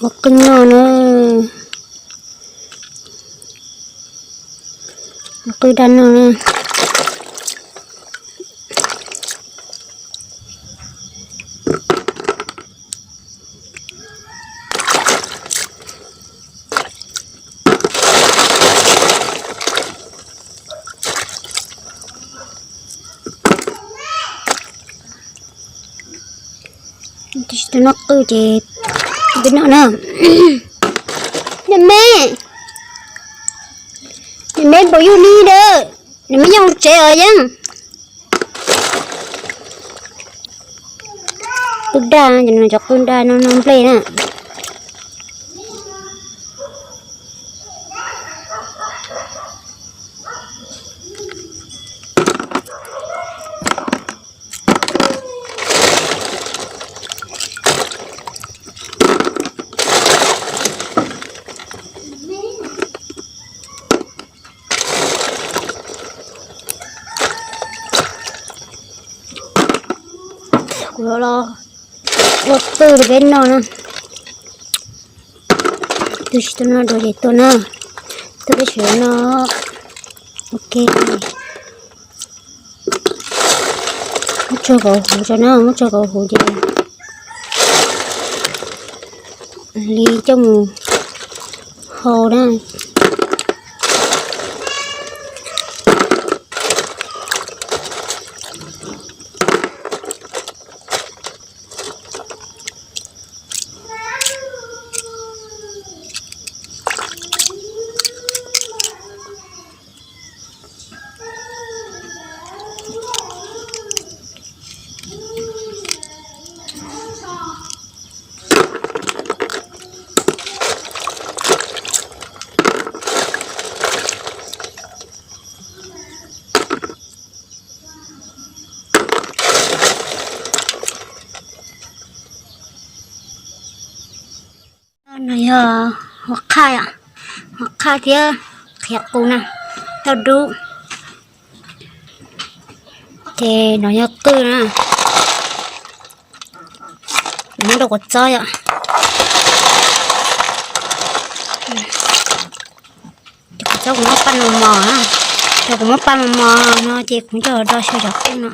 Ua qwj noj na, ua qwj daj noj na. Tab sis tus noj qwj ces peb noj na. Niam me, niam me npaum yug li ntawd, niam me nyob hauv tsev os yeej. Qwj daj, cov qwj daj no noj nplej na. Kuv los ua qwj rau peb noj na. Tus tsis tau noj dua ces tuaj na, tuaj peb sawv daws noj. Ok, muab tso kom huv tso na, muab tso kom huv ces li coj mus hau na. No yog hauv qhaj, hauv qhaj thiab qhiav qus na, tauj dub. Ces no yog qwj na, muab rau kua txob yom. Ces kua txob kuv muab paj mos mos na, ces kuv muab paj mos mos no ces kuv coj do xyaw cov qwj no.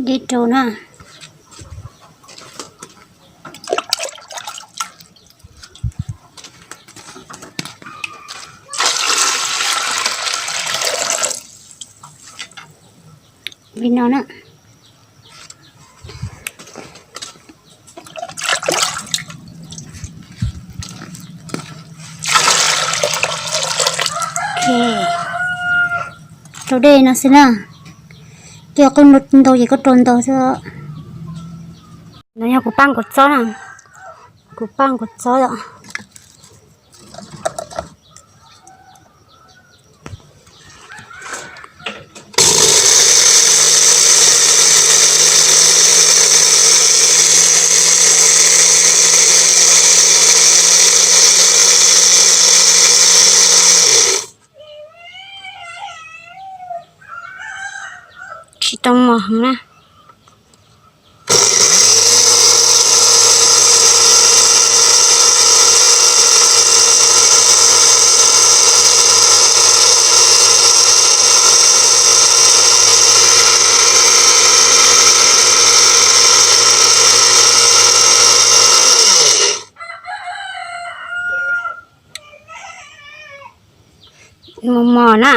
Dej rau na. Li no na. Rau dej no xwb na. Ces koj ntau ces koj rau ntau xwb. No yog kuv paj kua txob na, kuv paj kua txob yom. Tsis tau mos heev na. Mos mos na.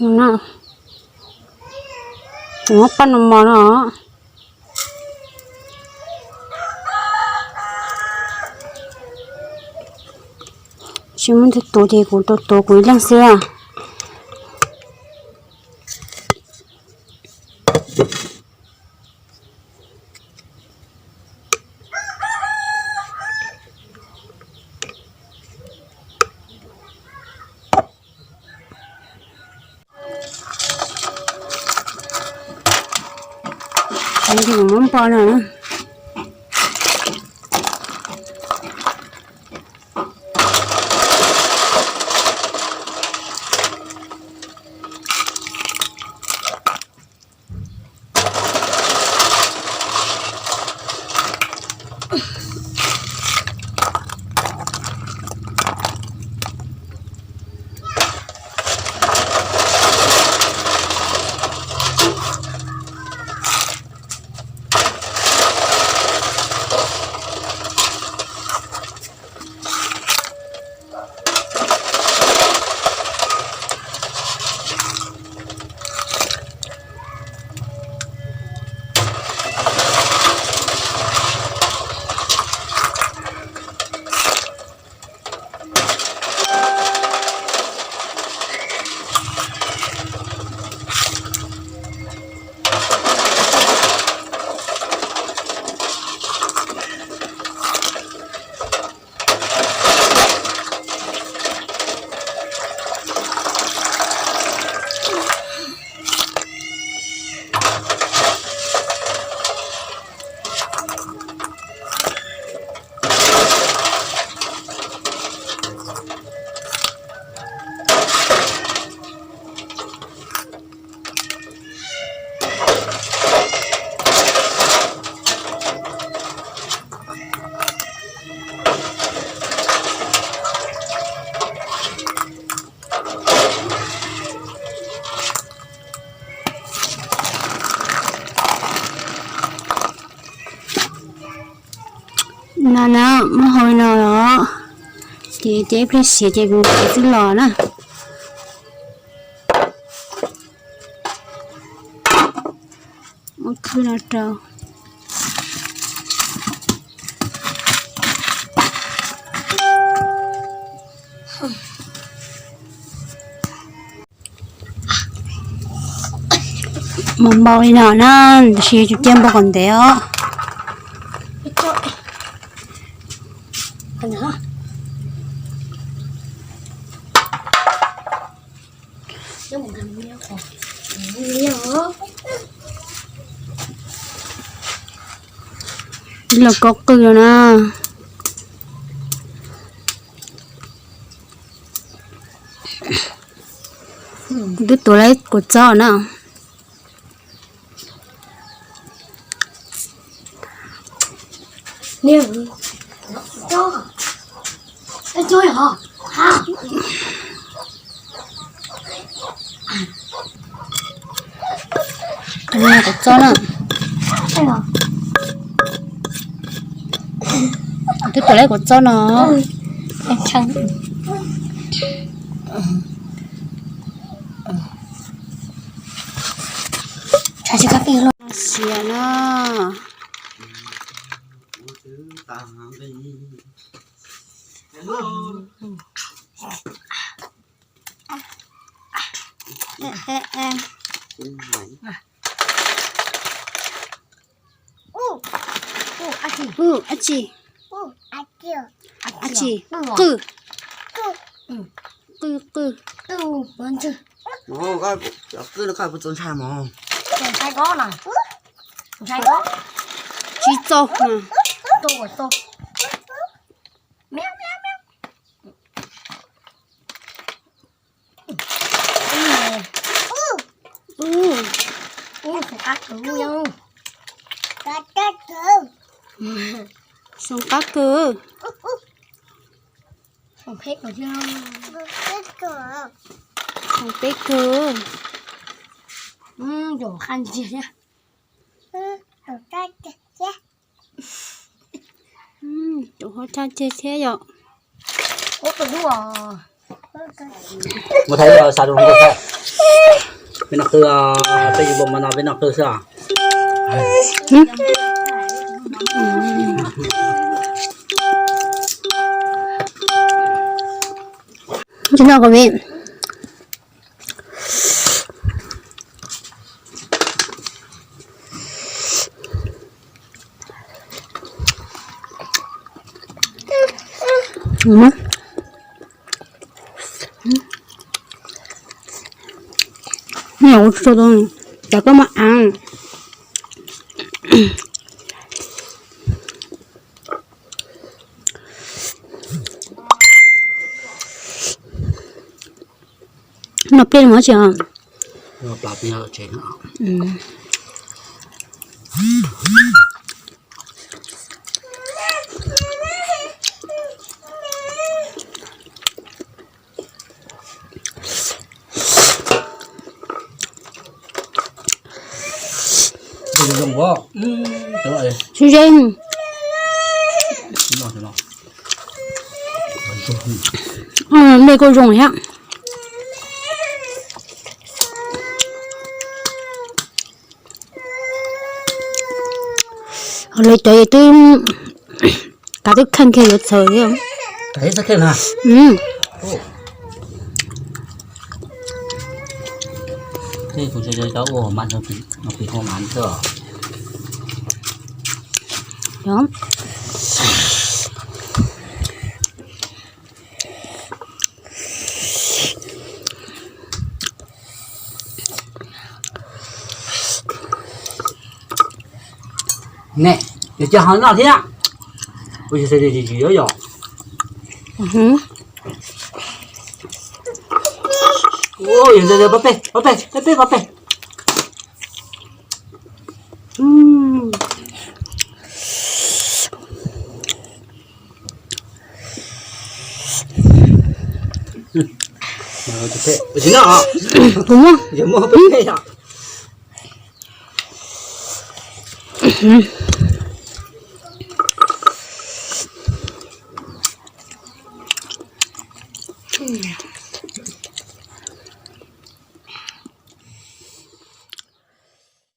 No na, kuv muab paj no mos no. Tsis muaj tus tuav ces kuv tuav tuav kuv ib leeg xwb. Muab npo no. No na, muab hau li no los, ces ces ib pliag siav ces kuv twb los na. Ua khwb no rau. Mus npau li no na, tab sis yuav tsum cia npau kom ntev os. Los kaub qwj no na. Kuv twb tuav lawm kua txob na. Kua txob na. Twb tuav lawm kua txob no. Siav na. Dab tsi? Dab tsi? Qwj. Qwj, qwj. Qwj no koj puas txaus ntshai mog? Ntshai ko na. Ntshai ko. Tsis txaus mas. Txaus, txaus. Ub, ub, xoo qab kawg. Xoo qab kawg. Xoo peb kawg. Xoo peb kawg. Zaum qab ntsia thiab. Tus hauv tshaj tseg thiab yom. Mus thaij xav rau nkauj thaij. Peb noj qw, peb yuav npau mas no peb noj qw xwb. Tsis noj qhov vim. Cov koj mas av. Noj pliaj li mov tsis. Sib ze. Mej kuj zoo thiab. Lawv cov twb, kav twb kheej kiag yuav txhaws thiab. Ne, yog cov ho noj thiab. Ua yog tsis yuav yog. Yog pab peg, pab peg, pab peg, pab peg. Tus no, tus no.